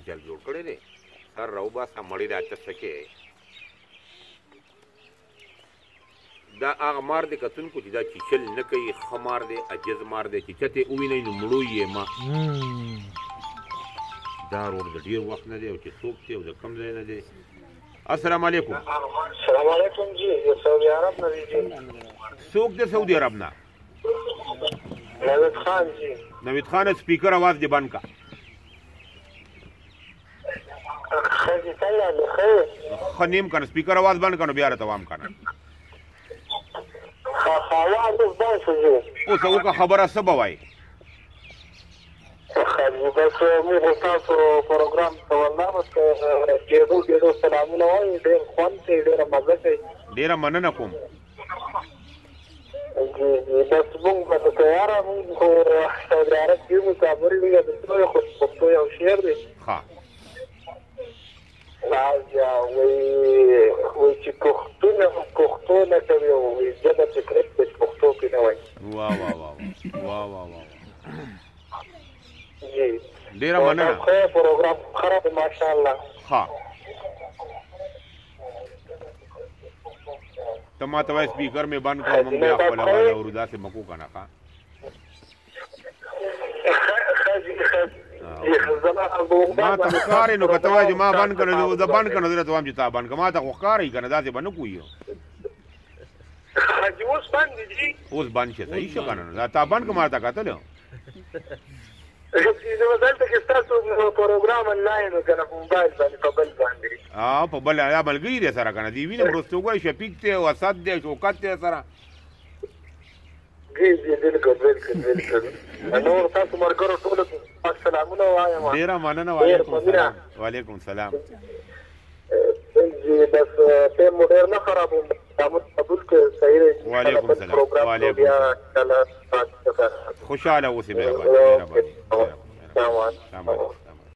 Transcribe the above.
چل جوړ کړی دی، سر راوباسه مړی راته څه کې. دا هغه مار دی کتونکو چې دا چیچل نه کوي، ښه مار دی، عاجز مار دی، چې چته ووینئ نو مړو یې ما. دا رور د ډېر وخت نه دی او چې څوک دی او د کوم ځای نه دی. السلام علیکم. السلام علیکم جی، سعودي عرب نه دی جی. څوک دی سعودي عرب نه؟ نوید خان جی. نوید خان، سپیکر आवाज دی بند کا. ښه نیم کنه، سپیکر आवाज بند کنه، بیا راته وام کنه. اوس وکړه خبره، څه به وایې؟ ښه جي، بس موږ خو ستاسو پروګرام ته والله بس ډېرو ډېرو سلامونه وایو، ډېر خوند کوي، ډېره مزه کوي. ډېره مننه کوم. جی جی، بس موږ به تیاره، موږ خو سعودي عرب کې یو، کابل دی، د خو پښتو یو شعر دی. ښه راځه، وایي چې پښتون پښتو نه کوي او وایي ژبه چې کړې چې پښتو کې نه وایي. وا وا وا وا وا وا. جی ډیره مننه. ښه پروګرام خراب، ماشاءالله. ښه، ته ما ته وایې سپیکر مې بند کړ، موږ بیا خپل اواز اورو، داسې مه کوه که نه. ښه ما ته ښکارې نو که ته وایې چې ما بند کړ نو زه بند کړم، زه درته وایم چې تا بند کړه، ما ته خو ښکاري که نه، داسې به نه کوي. حاجي اوس بند دي، اوس بند شه، صحیح شه که نه، دا تا بند کړه، ما ته کتل. زه دلته کې ستاسو پروګرام انلاین که نه په موبایل باندې، په بل باندې. په بل دا ملګري دی سره که نه، دی وینم وروسته وګوره، شفیق دی او اسد دی، شوکت دی سره. جی جی بالکل بالکل بالکل. نور تاسو ملګرو ټولو ته سلامونه وایم. ډېره مننه. وعلیکم سلام. وعلیکم سلام. جی بس ټایم مو ډېر نه خرابوم، قبول کړئ. صحیح دی. وعلیکم سلام. وعلیکم سلام. خوشحاله اوسې، مهرباني مهرباني. سلام علیکم.